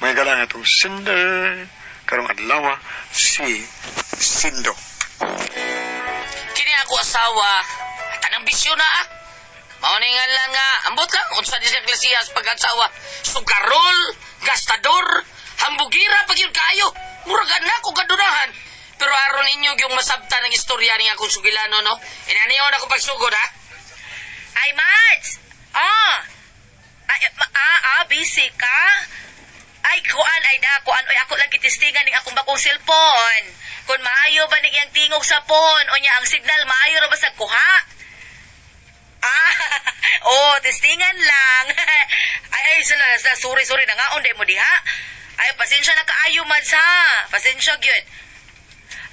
May galang itong sender karong adlaw si Sindo. Kini ako asawa, tanang bisyo na ah. Mauningan lang nga, ambot lang, unsa di sa ekklesiyas pag-asawa. Sugarol, gastador, hambugira pag yun kayo. Murag anak ko kadunahan. Pero aron ninyo yung masabta ng istorya ni akong sugilano, no? Inaniyon ako pagsugod, ha? Ay, Mads! Ah! Ay, busy ka? Ay, kuan, ay da, kuan, oy, ako lang gitistingan ning akong bagong cellphone. Kung maayo ba ning iyang tingog sa phone, o niya ang signal, maayo ra ba sa kuha? Ah, oh, testingan lang. Ay, ay, sala, sala, sorry, sorry, nangaon day mo diha. Ay, pasensya na kaayo, Mads, ha? Pasensya, gyud.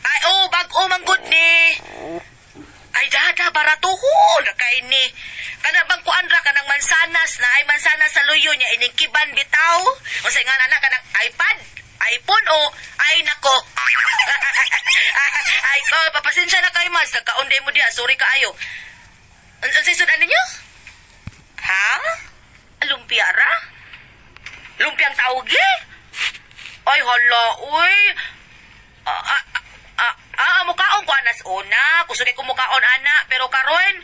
Ay, oh, bag-o man gud ni. Ay, dada, baratuhon kay ni. Kana bang kuan ra kanang mansanas na ay mansanas sa luyo niya ining kiban bitaw. Unsa nga anak kanang iPad, iPhone o ay nako. Ay, oh, papasensya na kayo mas nagkaunday mo diha, sorry kaayo. Unsay sudan ninyo? Ha? Lumpia ra? Lumpiang tawgi? Ay, hala, uy. Ah, ah, ah, ah, mukaon ko anas una. Kusugay ko mukaon ana, pero karon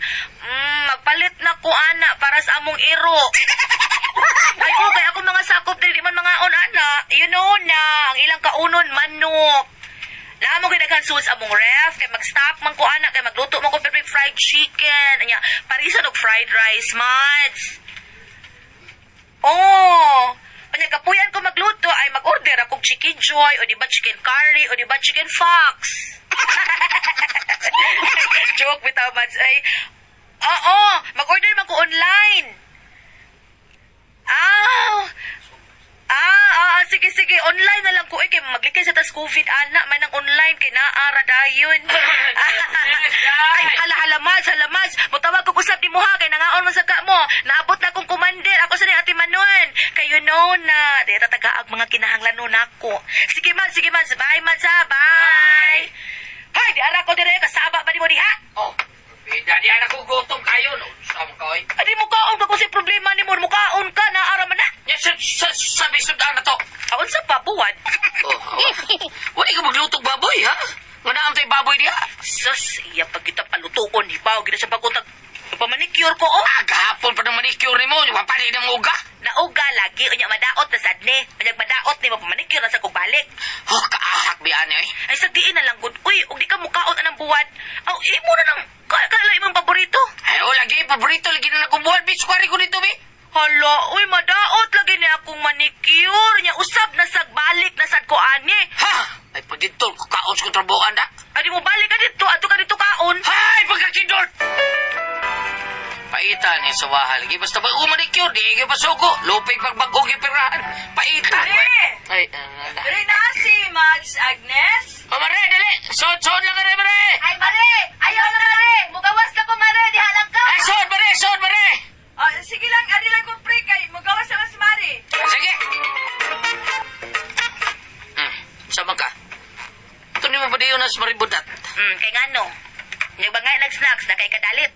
magpalit na ko ana para sa among iro. Ay, okay, ako mga sakop dili man mga on ana. You know na, ang ilang kaunon manok. Naa mo gidaghan sauce among ref kay mag-stock man ko ana kay magluto man ko perfect fried chicken. Anya, parisan og fried rice, Mads. Oh, kanya kapuyan ko magluto ay mag-order akong chicken joy o di ba chicken curry o di ba chicken fox. Joke bitaw, Mads, ay. Oo, mag-order man ko online. Ah, ah, ah, ah, sige, sige. Online na lang ko. Eh, kay maglikay sa tas COVID, ana. May nang online kay naara dayon. Ay, hala, hala, Mads, hala, Mads. Mutawag ko usap ni mo ha, kay nangaon man sa ka mo. Naabot na akong commander. Ako sa ni Ate Manon. Kay you know na. Di tatagaag mga kinahanglanon nako. Sige, Mads, sige, Mads. Bye, Mads, ha. Bye. Hay, di ara ko dire. Kasaba ba ni mo diha? Oh, bida di anak ko gutom kayo, no? Sama ka, oy. Adi mukaon ka kung si problema ni mo. Mukaon ka, naara man na. Nya, sabi sudan na to. Aon sa pabuwad. Oh, wala ka maglutog baboy, ha? Nga naam tayo baboy diha. Sus, iya pag kita palutuon, hibaw, gina siya pagutag. Pamanicure ko, oh. Ah, gahapon pa ng manicure ni mo. Wa pa rin ang uga. Nauga lagi, unya madaot na sad ni. Unya madaot ni, mapamanicure na sa kong balik. Oh, kaahak biyan eh. Ay, sa diin na lang, good. Uy, ug di ka mukaon anang buwad. Aw, imo na nang, kala imong paborito. Ay, oh, lagi, paborito, lagi na nakumbuhan. Bitch, kwari ko nito, bi. Hala, uy, madaot lagi ni akong manicure. Nya usab na sag balik na sad ko ani. Ha? Ay, pagdito, kaon sa kontrabuan da. Adi mo balik ka dito, ato ka dito kaon. Hay, pagkakidor! Paitan ni sa wahal. Lagi, basta ba manicure, di kayo pasuko. Lupig pagbag-og yung pirahan. Paitan. Dali! Ay, ano na. Dali na si Mads Agnes. Oh, mare, dali. Sod, sod lang ka rin, mare. Ay, mare! Ayaw na, mare! Mugawas na ko, mare! Diha lang ka! Ay, sod, mare, sod, mare. Oh, sige lang, adi lang ko pre kay mugawas na si Mari. Sige. Sama ka. Ito ni mo ba diyon na sa maribudat? Kay ngano? Nagbangay nag-snacks na kay kadalit.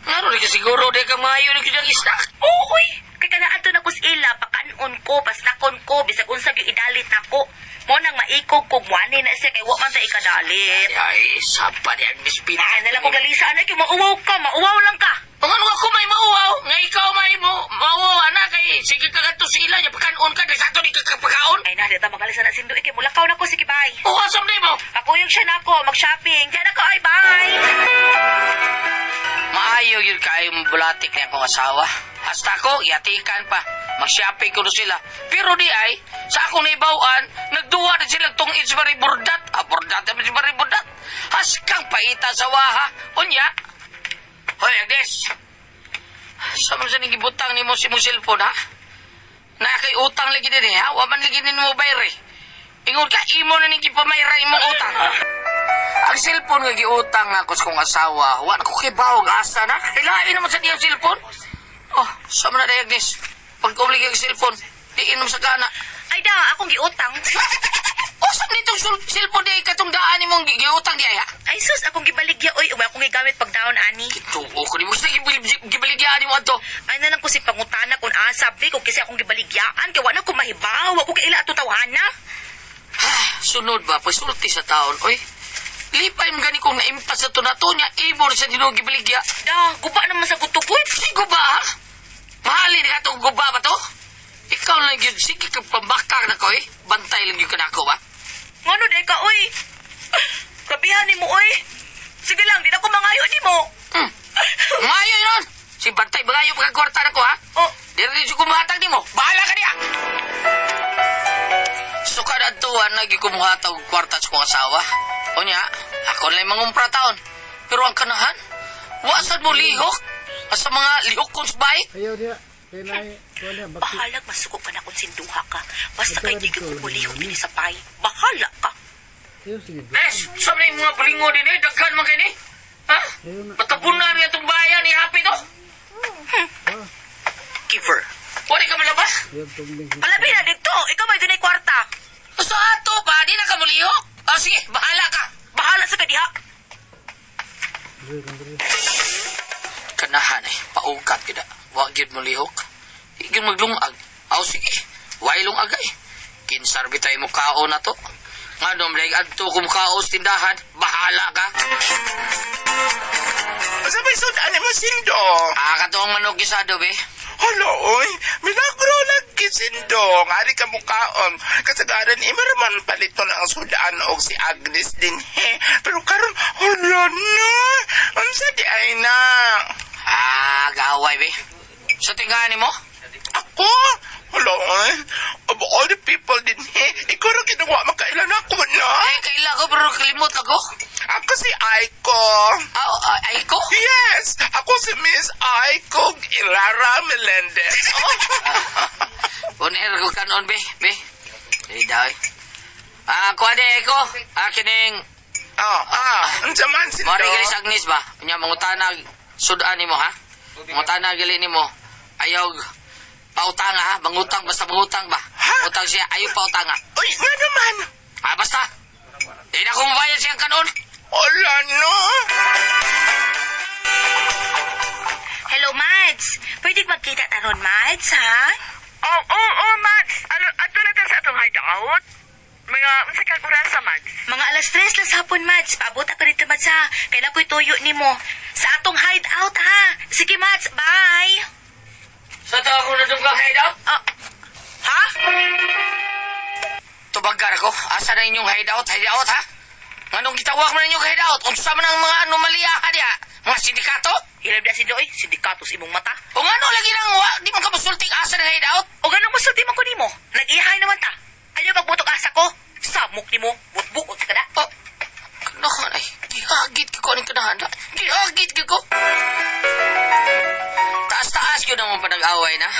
Nga rin ka siguro, di ka maayo ni kitang istak. Uy! Kay kana adto na kus ila, pakanon ko, pasnakon ko, bisag unsa gyud idalit nako. Mo nang maikog kog muani na siya kay wa man ta ikadalit. Ay, sapa ni Agnes Pina. Ay, na lang ko galisa anay kay mauwaw ka, mauwaw lang ka. Ang ano ako may mauwaw, nga ikaw may mo, mauwaw, anak, kay sige ka kadto sa ila, ya pakanon ka, di sa ato di ka kapakaon. Ay na, di ta magalisa na sindo eh, kay mulakaw na ko sige bye. O, asam di mo. Ako yung siya nako, mag-shopping. Diyan ako ay bye. Maayo yun kayo mabulatik na akong asawa. Hasta ko, yatikan pa. Mag-shopping ko na sila. Pero di ay, sa akong naibawan, nagduwa na silang tungid sa mariburdat. Ah, burdat naman si mariburdat. Haskang paita sa waha. Unya. Hoy, Agnes. Sa man sa gibutang ni mo si mo cellphone, ha? Na kay utang lagi din eh, ha? Wa man lagi din mo bayre. Ingon ka, imo na ning gipamayra imong utang. Ang cellphone nga giutang ako sa kong asawa, wa na ko kibaw asa na. Kailain naman sa diyang cellphone. Oh, sa man na day, Agnes. Pag kumlig ang cellphone, di inom sa kana. Ay da, akong giutang. Usap nitong cellphone di ay katong daan nimong giutang di ay ha? Ay sus, akong gibaligya oy, uwa akong gigamit pag down ani. Tuo ko nimo sa gibaligya nimo adto. Ay na lang ko si pangutana kung asa be kung kasi akong gibaligyaan kay wa na ko mahibaw, wa ko kaila ato tawhana. Sunod ba pagsulti sa taon oy. Lipay mo gani kong naimpas sa to na to niya imo sa tinuod gibaligya. Da, guba naman sa kutukoy. Sige guba ha? Mahalin ka itong guba ba to? Ikaw lang yun, sige kang pambakar na ko eh. Bantay lang yun ka na ako ba? Ngano day ka oy? Kabihan nimo oy. Sige lang, di na ko mangayo nimo. Ngayon yun! Si bantay bagayo pagkakwarta na ko ha? Oh, Di rin siya kumuhatag nimo. Bahala ka niya! So kada tuwan lagi kumuhatag og kwarta sa kong asawa. O niya, ako lang mangumpra taon. Pero ang kanahan, wasad mo lihok. Sa mga lihok kong sabay. Ayaw niya. Kaya na, kuha niya, bakit? bahalag masuko pa na kung sinduha ka. Basta kay di ko mulihok dinhi sa pay. Bahala ka. Ayaw, sige. Eh, sa mga bulingo din eh, daghan man kayo ni. Ha? Ayaw na. Patapunan niya itong bayan ni Happy to. Giver. Pwede ka malabas? Ayaw, tumbling. Palabi na dito. Ikaw may dunay kwarta. Sa ato pa, di na ka mulihok. O sige, bahala ka. Bahala sa kadiha. Ayaw, tumbling. Kanahan eh, paugat kita. Wa gyud mulihok. Di gyud maglungag. Aw sige, way lungag ay. Kinsar bitay mo kao na to. Nga nom leg adto ko mukao sa tindahan, bahala ka. Sa may sudan mo sindo. Ah, katong manok gisado be. Hala, oy. Milagro lagi sindo. Ngari ka mukaon. Kasagaran, imaraman paliton ang sudan og si Agnes din he. Pero karon, hala na. Unsa di ay na? Ah, gaway be. Sa tingahan nimo? Ako? Hala, oy. Of all the people din he, ikaw ra ginawa makailan ako na. Eh, kaila ko pero kalimot ako. Ako si Aiko. Ah, ah, ay ko? Yes, ako si Miss Aiko Ilara Melendez. Uner ko kanon be, be. Eh, daw. Ah, kuha di ko. Ah, kining Ah, ah, unsa man sindo? Mari gali sa Agnes ba? Unya mangutana sudan nimo ha? Mangutana gali nimo. Ayaw pautanga ha, mangutang basta mangutang ba? Ha? Utang siya, ayaw pautanga. Uy, nga naman. Ah, basta. Di na ko mabayad siyang kanon. Wala no. Hello, Mads. Pwede magkita taron, Mads, ha? Oh, oh, oh, Mads. Ano, ato na ta sa atong hideout? Mga, unsa kang orasa, Mads? Mga 3:00 las hapon, Mads. Paabot ako dito, Mads, ha? Kailan ko'y tuyo nimo. Sa atong hideout, ha? Sige, Mads. Bye! Sa to ako na dungkang hideout? Ah, ha? Tubagar ako. Asa na inyong hideout? Hideout ha? Nganong gitawag man inyong hideout? Unsa man ang mga anomalya ha diha? Mga sindikato? Hilab na si Doy. Sindikato sa imong mata. O ngano lagi nang wa, di man ka musulting asa ng hideout? O ganun musulti man ko nimo. Nag-ihay naman ta. Ayaw pagbutok asa ko. Samok nimo. Butbuot sa kada. Oh, kanahan ay, gihagit ko aning kanahan. Gihagit ko. Taas-taas yun ang mga panag-away na.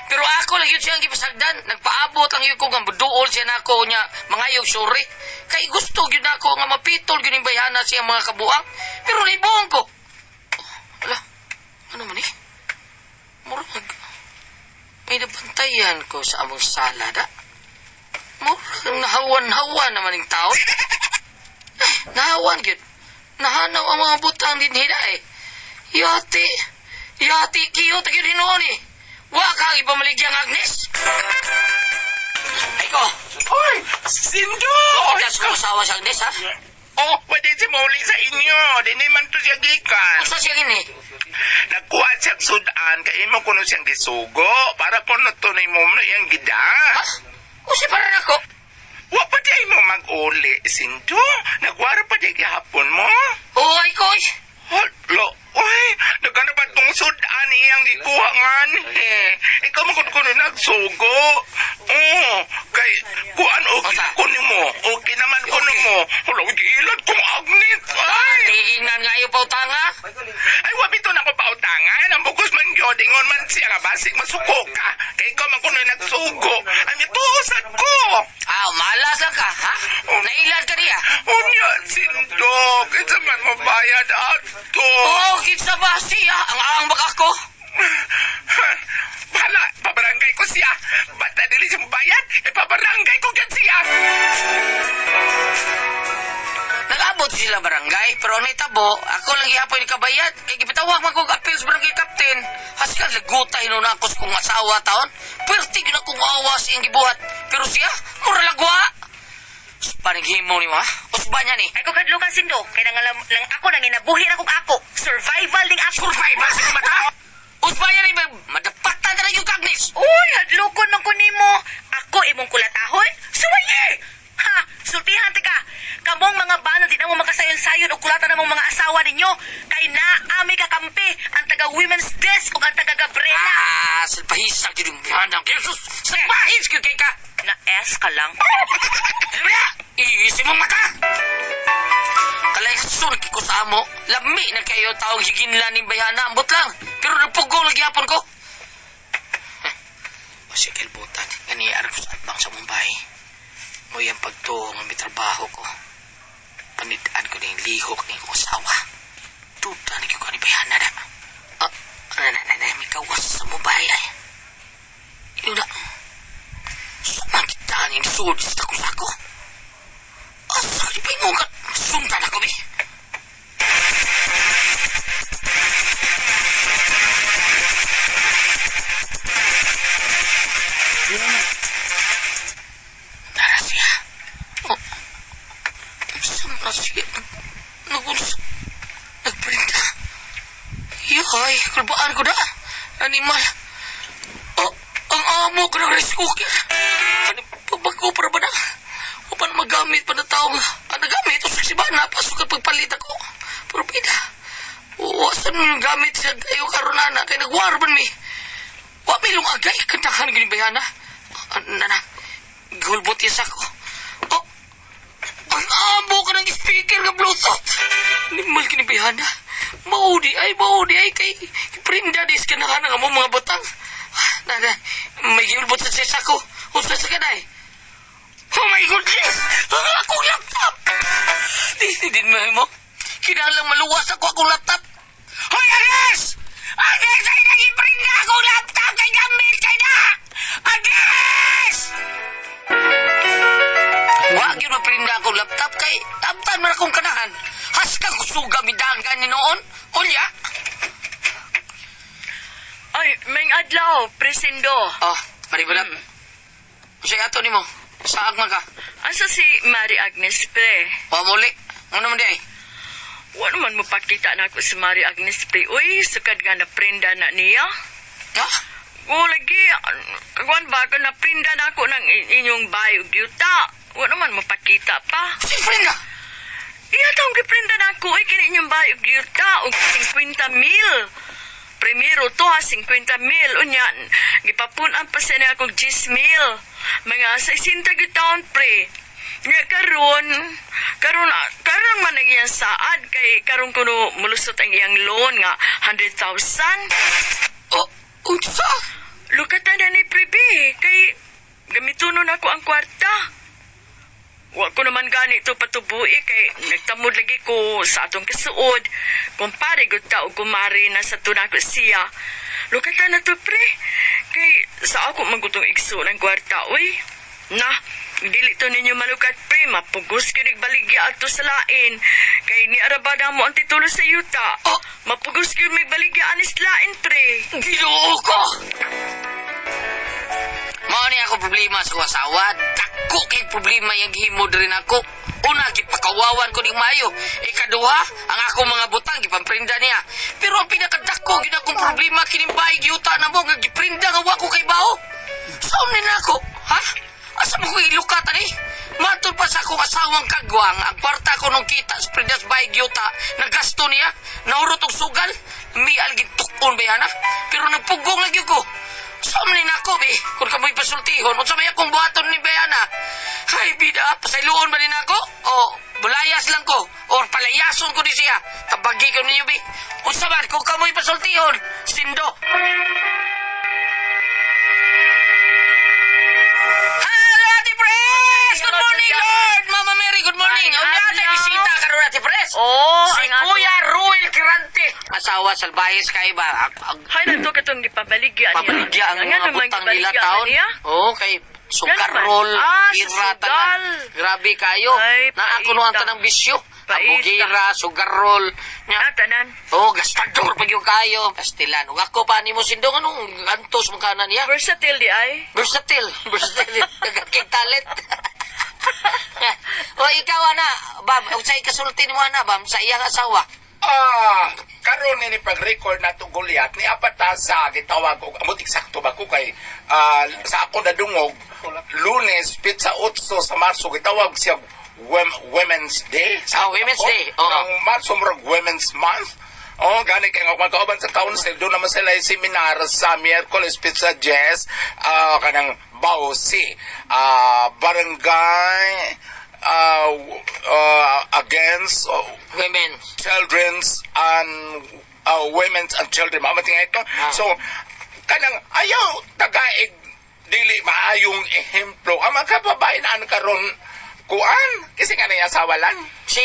Pero ako lang yun siyang gipasagdan. Nagpaabot lang yun ko nga buduol siya nako niya mga yung suri. Kay gusto yun ako nga mapitol yun yung bayhana siya mga kabuang. Pero naibuong ko. Oh, wala, ano man eh? Murag, may nabantayan ko sa among sala da. Murag nahawan-hawan naman yung tao. Eh, nahawan gyud. Nahanaw ang mga butang din hina eh. Yati, yati kiyo ta gyud hinuon eh. Wa ka ipamaligyang Agnes. Ay ko, Hoy, sindo. kita sa asawa si Agnes ha. Oh, pwede si Molly sa inyo. Dini man to siya gikan. Unsa siya gini? Nagkuha siyang sudan kay imo kuno siyang gisugo para kuno to ni mo na iyang gida. Ha? Unsa para nako? Wa pa di mo mag-uli, sindo. Nagwara pa di gihapon mo. Oh, ay ko. oy. Hala, uy, nagana ba tong sudan iyang gikuha ngan eh. Ikaw man kuno kuno nagsugo. Oh, kay kuan okay Unsa? kuno mo. Okay naman kuno Okay. mo. Hala, giilad kong Agnes. Ay. Tiingnan nga iyo pautanga. Ay, wabito na ko pautangan. Ang bugos man gyud, ingon man siya nga basig masuko ka. Kay ikaw man kuno nagsugo. Ay, mituosad ko. Ah, malas lang ka, ha? Nailad ka niya. Unya, sindo. Kinsa man mo bayad ato. Oh, kinsa ba siya? Ang aang baka ko. Bahala, pabarangay ko siya. Basta dili siya mobayad, ipabarangay ko gyud siya. sila barangay, pero ang nitabo, ako lang gihapon ni kabayad. Kay gipatawag man kog appeals barangay captain. Haskan laguta hinuon ako sa kong asawa taon. Perti gyud akong awa sa iyang gibuhat. Pero siya, mura lagwa. Panighimo ni ma. Usba niya ni. Ay ko kadlukan sindo, kay nangalam lang ako nang inabuhi ra kog ako. Survival ning ako. Survival sa mata. Usba niya ni madapatan na yung kagnis. Uy, hadlokon man ko nimo. Ako imong kulatahon? Suwaye! Ha, sultihan tika. Kamong mga bano di na mo makasayon-sayon og kulatan namong mga asawa ninyo kay naami kakampi ang taga Women's Desk ug ang taga Gabriela. Ah, salpahis sa gyud yung hanang. Jesus, salpahis gyud kay ka. Na S ka lang. Ano ba? Iisi mong mata! Kalayson ko sa amo, lami na kayo taong higinlan ni bayana, ambot lang. Pero nagpugong lagi hapon ko. O si Kelbutan, ganiar ko sa atbang sa Mumbai. Mo yung pagtuo nga may trabaho ko. Panidaan ko na yung lihok ni kong asawa. Tuta ni ko ni bayana na. Ah, na na na na, may kawas sa Mumbai ay. Yun na. Sumakitaan yung sud sa sako-sako. Asa di bingo ka? Sundan ako, bi. Tara siya. Oh. Saan na siya? Naguls. Nagprinta. Yakay, kulbaan ko na. Animal. Oh, ang amo ko ng rice cooker. Ano, pagbago para ba na? O paano magamit pa na taong ang nagamit o sa napasok ang pagpalit ako. Pero pida, uwasan mo yung gamit sa kayo karunana kay nagwar man mi. Wa may lungagay, kantahan gini bayana. Nana, gulbot yes ako. Oh, ang amo ka ng speaker nga Bluetooth. Nimal kini bayana. Maudi ay kay prinda dis ka na nga mo mga butang. Ah, nana, may gulbot sa sesa ko. Usa sa kanay. Oh my goodness! Ang akong laptop! Di, di din mo. Kinahanglang maluwas ako akong laptop. Hoy, Agnes! Agnes, ay nag-print na akong laptop kay gamit kay na! Agnes! Wa gyud maprinda akong laptop kay abtan man akong kanahan. Haska kusuga midagan ni noon. Unya. Ay, may adlaw, presindo. Oh, maribalak. Unsay ato nimo? Saag man ka? Asa si Mary Agnes pre? Wa muli. Ano man di ay? Wa naman mo pakita na ako si Mary Agnes pre. Uy, sukad nga naprinda na niya. Ha? O lagi, kuan ba ka naprinda na ako ng inyong bayo gyuta. Wa naman mo pakita pa. Si Brenda. Iya taong giprinda na ako ay kini inyong bayo gyuta og 50 mil. Primero to ha, 50 mil. Unya, gipapunan pa siya niya akong 10 mil. Mga 60 gyud taon pre. Nya karon, karon karon man ang iyang saad kay karon kuno mulusot ang iyang loan nga 100,000. Oh, unsa? Lukatan na ni Prebe, kay gamitunon ako ang kwarta. Wa ko naman ganito patubui kay nagtamod lagi ko sa atong kasuod. Kumpare gud ta og kumari na sa tunako siya. Lukatan na to pre. Kay sa ako magutong igso ng kwarta oy. Na, dili to ninyo malukat pre, mapugos gyud og baligya ato sa lain. Kay ni arabada mo ang titulo sa yuta. Oh. Mapugos gyud may baligya anis lain pre. Ginoo ko! Mao ni ako problema sa akong asawa. Dako kay problema yung gihimo diri nako. Una, gipakawawan ko ning maayo. Ikaduha, ang akong mga butang gipamprinda niya. Pero ang pinakadako gyud akong problema kining bahay giyuta na mo nga giprinda nga wa ko kay bao. Saan ni nako? Ha? Asa mo ko ilukatan eh? Matod pa sa akong asawang kagwang, ang kwarta ko nung kita sa prindas bahay giyuta, nagasto niya, nahurot og sugal, mial gitukon ba yan, ha? Pero nagpugong lagi ko. Saan ni nako, be? Kung kamoy pasultihon, unsa may akong buhaton ni Bayana? Ay, bida, pasayloon ba ni nako? O, bulayas lang ko, or palayason ko ni siya. Tabagi ko ninyo, be. Unsa man, kung kamoy pasultihon, sindo. Hello, Ate Pres! Good morning, Lord! Mama Mary, good morning! Ay, Unya, ate, adlaw. bisita karon Ate Pres! Oh, Si ang ato- Kuya Ruel Kirante! Asawa, salbayes kay ba? Hay na to katong gipabaligya niya. Pabaligya ang Nga mga naman butang nila gibaligya taon. na niya? Oo, kay sugarol, Nga naman. Ah, sa pira, sugal. tanan. Grabe kayo. Ay, Na ako no ang paita. tanang bisyo. Paita. Bugira, sugarol. Nya. Ah, tanan. Oh, gastador pag yung kayo. Pastilan. Ug ako pa nimo sindong anong antos man kana niya. Versatile di ay. Versatile. Versatile. Nagkakig talent. O ikaw ana, Bam, unsay kasulti nimo ana, Bam, sa iyang asawa? Ah, karon ni pag-record na to Goliath ni apat ta sa gitawag og amot eksakto ba ko kay sa ako nadungog Lunes pitsa 8 sa Marso gitawag siya Women's Day. Sa Ah, Women's ako, Day, oo. Ang Marso murag Women's Month. Oh, gani kay nga kauban sa council doon naman sila yung seminar sa Miyerkules Pizza Jazz kanang Bausi barangay against Women. Children's and women's and children mao man tinga ito. Ah. So kanang ayaw tagaig dili maayong ehemplo ang mga kababayan an karon kuan kasi nga na asawa lang. Si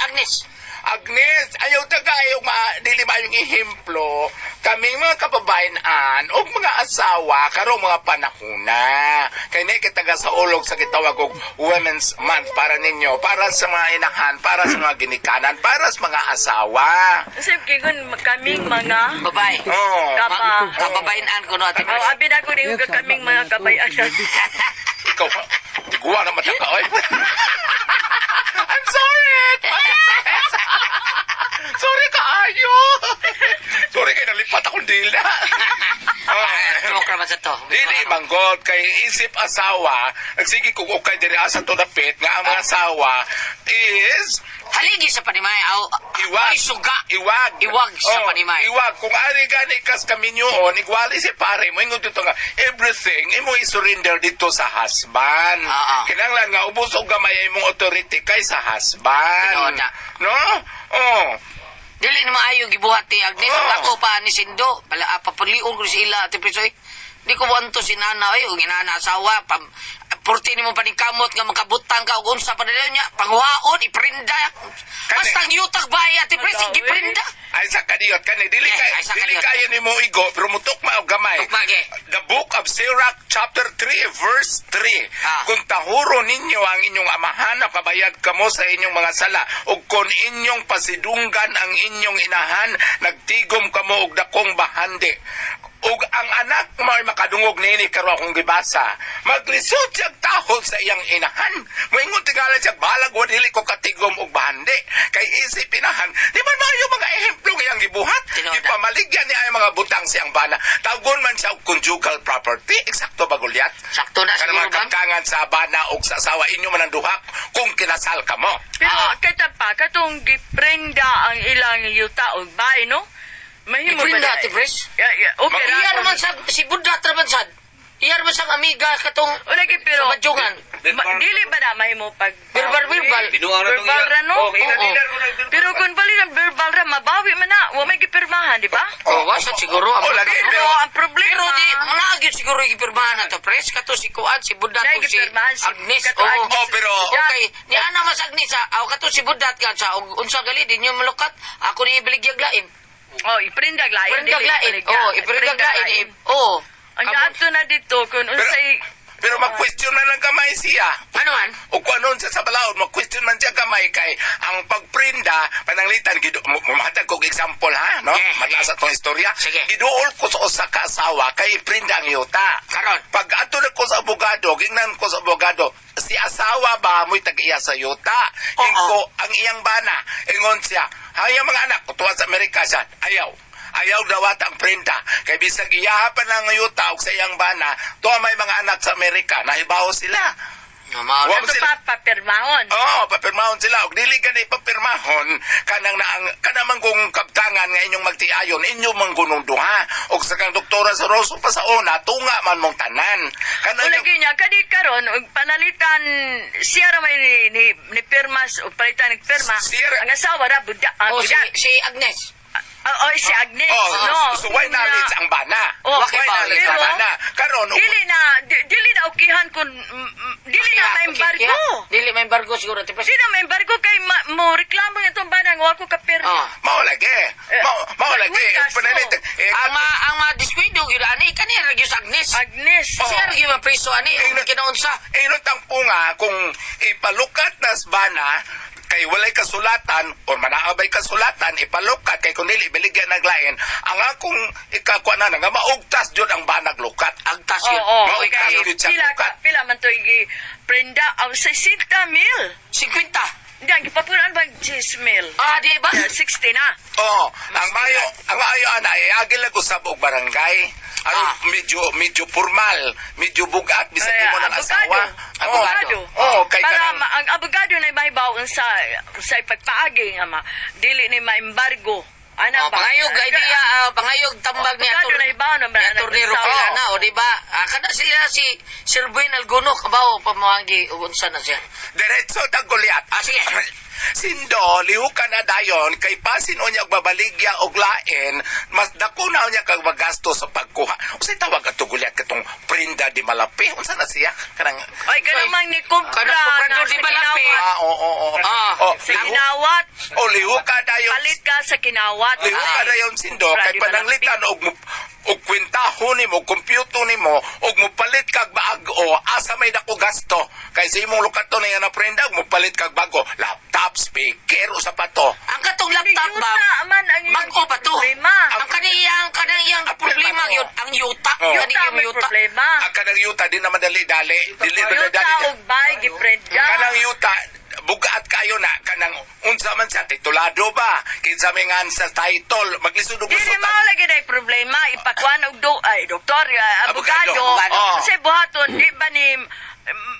Agnes. Agnes, ayaw tagayog ma dili maayong ehemplo kaming mga kababayan og mga asawa karong mga panahona. Kay ni kita sa ulog sa gitawag og Women's Month para ninyo, para sa mga inahan, para sa mga ginikanan, para sa mga asawa. Kasi kingon kaming mga Babae. Oh. Kaba. Kababayan ko no ate. Oh, abi na ko rin kaming mga kabayan. Ikaw, tiguan naman ka, oy. I'm sorry. Sorry kaayo. Sorry kay nalipat akong dila. Ah, joke raman sa to. Dili manggod kay isip asawa, nagsige kung okay diri asa to dapit nga ang mga asawa is Haligi sa panimay. Aw, iwag. Ay, suga. Iwag. Iwag sa Oh, panimay. Iwag. Kung ari gani kas kaminyoon, igwali si pare mo ingon dito nga everything imo i-surrender dito sa husband. Ah, ah. Kinahanglan nga ubos og gamay imong authority kay sa husband. Tinuod na. No? Oh. Dili na maayo gibuhat ni Agnes. Oh. Ako pa ni Sindo. Pala, papulion ko sila ate Prisoy. Di ko wanto si nana oy, ug inana asawa pam purti nimo paningkamot nga makabutang ka og unsa pa nila niya panghuaon iprinda. Kani- Basta ang yutag bahay ate Pres Agaw, eh. giprinda. Ay sa kadiyot kani dili Eh, kay ay, sa dili kadiyot. kaya nimo igo pero mutukma og gamay. Tukma, ge. The Book of Sirach chapter 3 verse 3. Ah. Kung tahuro ninyo ang inyong amahan kabayad kamo sa inyong mga sala ug kung inyong pasidunggan ang inyong inahan nagtigom kamo og dakong bahandi. Ug ang anak mo ay makadungog niini karon akong gibasa. Maglisod siyang tahol sa iyang inahan. Moingon tingala siya balag wa dili ko katigom og bahandi. Kay isip inahan, di man maayo mga ehemplo nga iyang gibuhat. Tinuod na. Gipamaligyan niya ang mga butang siyang bana. Tawgon man siya og conjugal property. Eksakto ba Goliath? Sakto na Kanang siguro mga bang? kangkangan sa bana og sa asawa inyo man ang duha kung kinasal ka mo. Pero Ah. kay pa katong giprenda ang ilang yuta og bay no? Mahimo ba Giprenda, na- Ate Pres? Yeah, yeah, okay ra. Iya naman sa si Buddha ra man sad. Iya naman sa amiga katong O lagi pero sa Madjungan. Ma, dili ba na mahimo pag Verbal, verbal. Binuang na tong Verbal ra no? Oh, ina Oo. dinner ko na. Pero kung bali ng verbal ra mabawi man na, wa may gipirmahan, di ba? Oh, wa sad siguro ang Oh, lagi. Pero ang problema Pero di naa gyud siguro gipirmahan na to pres kato si Kuan si Buddha Naa to si gipirmahan si- Agnes. kato Oo. Agnes. Oh, pero- Okay, ni ana mas Agnes ha. Aw kato si Buddha kan sa og unsa gali di niyo malukat. Ako ni ibiligyag lain. Oh, iprindag lain. Iprindag dili lain. ipaligya. Oh, iprindag lain. Oh. Ang adto na dito kung unsay Pero mag-question man lang gamay siya. Ano man? O kung anon siya sa balaod, mag-question man siya gamay kay ang pagprinda, pananglitan, mumatag kog example ha, no? Yeah. Maglasa tong istorya. Sige. Giduol ko sa usa ka asawa kay iprinda ang yuta. Karon. Pag ato na ko sa abogado, gingnan ko sa abogado, si asawa ba mo'y tag-iya sa yuta? Oo. Ingko ang iyang bana, ingon siya, hayang mga anak, kutuwa sa Amerika siya, ayaw. Ayaw dawat ang printa. Kay bisag iyaha pa ng yuta og sa iyang bana, tuwa may mga anak sa Amerika, nahibaw sila. Mao Wa ato pa papirmahon. Oo, papirmahon sila. Og dili gani papirmahon kanang naang kanang kung kaptangan nga inyong magtiayon, inyo man gunong duha. Og sa kang doktora sa Rosso pa sa una, tunga man mong tanan. Kanang O lagi niya kadi karon og panalitan siya ra may ni pirmas o palitan og pirma. Siya ra- Ang asawa ra buda, ah, Oh, si, buda. si Agnes. Ah, oh, si Agnes, Oh, no. so why knowledge ang bana? Oh, Why knowledge ang pero- bana? Karon og Dili na dili na okihan kun dili na maembargo. Dili may embargo siguro. Ate Pres. Dili na maembargo kay mo reklamo itong banang wa ko kapirma. Oh. mao lagi. Eh, Mao lagi. wait, kaso. Pananit, eh, Ang mga diskwendo gyud ani kani ra gyud sa Agnes. Agnes. Oh. Siya ra gyud mapriso ani Eh, og kinaunsa. Inot ang punga kung ipalukat nas bana Kay walay kasulatan or manaabay kasulatan ipalukat kay kun dili ibaligya naglain. Ang akong ikakuha na nga maugtas jud ang banag lukat. Agtas yun. Oo, Mao kay yun siya pila lukat. pila man to igi prenda ang 60 mil. 50. Hindi, ang gipapunan ba 10 mil? Ah, di ba? 60 na. Oo, ang mayo ana ay agi lang usab og barangay. Aron medyo medyo formal, medyo bugat bisag Ay, imo ng asawa. Abogado. Oo, kay Para kanang ang abogado na mahibaw sa ipagpaagi nga ma dili ni maembargo. Ana Oh, ba? pangayog idea, pangayog tambag ni Abogado Ator. na hibaw na Ni Atty. Rupilana, o di ba? Ah, kada sila si Sir Buin Alguno, kabaw pamuangi unsa na siya. Diretso tag Goliat. Ah, sige. Sindo, lihukan na dayon kay pasin unya og babaligya og lain, mas dako na unya kag magasto sa pagkuha. Unsay tawag ato Goliat katong prenda di malapi? Unsa na siya? Kanang Ay kanang ni kumpra Kanang kumprador na di sa Malapi. kinawat. Ah, oo, oo. Ah. Oh, Sa kinawat, oh, lihuka dayon. palit ka sa kinawat. Lihuka Ay. dayon sindo Kumpra kay di pananglitan og og kwentahon nimo, kompyuto nimo, og mopalit kag baag-o, asa may dako gasto. Kay sa imong lukaton na yan na prenda, og mopalit kag bago, laptop, speaker, usa pa to. Ang katong laptop Yuta ba? man ang iyong Bag-o pa to. problema. Ang kaniyang kanang iyang Ang problema problema yun, ang yuta. Oh. Kani Yuta yung may yuta. problema. Ang kanang yuta di naman dali-dali. Dili Yuta dali-dali. og bay giprenda. Kanang yuta bugat kayo na kanang unsa man siya titulado ba kinsa may ngan sa title maglisod og Dili lusutan. mao lagi day problema ipakuan og do ay doktor Abogado. abogado. Abogado. Oo. Kasi buhaton di ba ni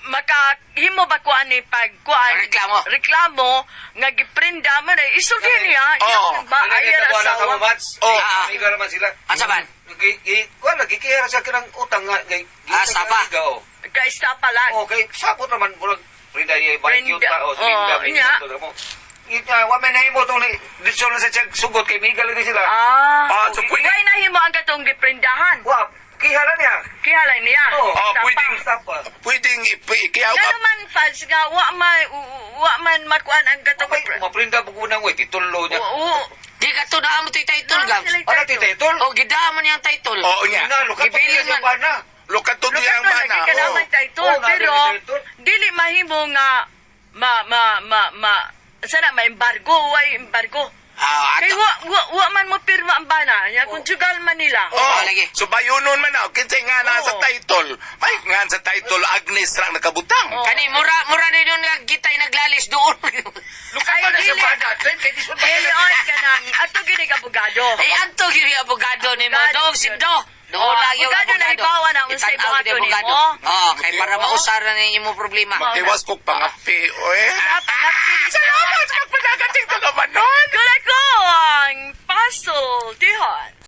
makahimo ba kuan ni pagkuan Reklamo. reklamo nga giprinda man ay isulti niya Oo. iyang ba ay asawa. Oo. Ah. Amiga naman sila. Asa man? Kuan lagi kaya sa kanang utang nga kay Ah, sapa. Kay pa lang. Okay, sapot naman murag Rinda iya balik Rinda. yuta o Oo, rinda nya. mo. Ita wa may nahimo tong dito na sa check sugot kay migal lagi sila. Ah. Ah, so pwede Way nahimo ang katong giprindahan. Wa kihala niya. Kihalay niya. Oo. Oh, Stapa. pwedeng pwedeng ikiyaw Ngano man Fads nga wa man makuan ang katong Okay, maprinda po ko nang titulo niya. Oo. Di ka to naa mo to'y title, Naa Gabs. sila Ano title? O, gidaan mo niyang title. Oo niya. Na lukat Gibilin man. man. Lukaton Lukat niya ang na bana. lagi ka Oo. naman title, Oo, pero namin title. dili mahimo nga ma ma ma ma sana ma embargo, way embargo. Ah, Kay ato. wa man mo pirma ang bana, nya conjugal man nila. Oh, Oh, lagi. so bayunon man na kinsay nga na sa Oo. title. May nga sa title Agnes ra ang nakabutang. Oo. Kani, mura, mura na yun nga kita'y naglalis doon. Lukat Ay, na sa dili. bana. Kay di Dili oy kanang ato gini ka abogado. Ay, anto, yun yung abogado ni mo. Abogado Dong, yun. sindo. Doon Oh, lang yung abogado na abogado. ibawa na unsay Itan-aw buhaton ni abogado. nimo. Oo, kay para mausara na yung imong problema. Magtiwas kog pangapi, oy. Pangapi. Salamat sa pagpadagat ng taga-manon. Kula ko ang puzzle, Tihon.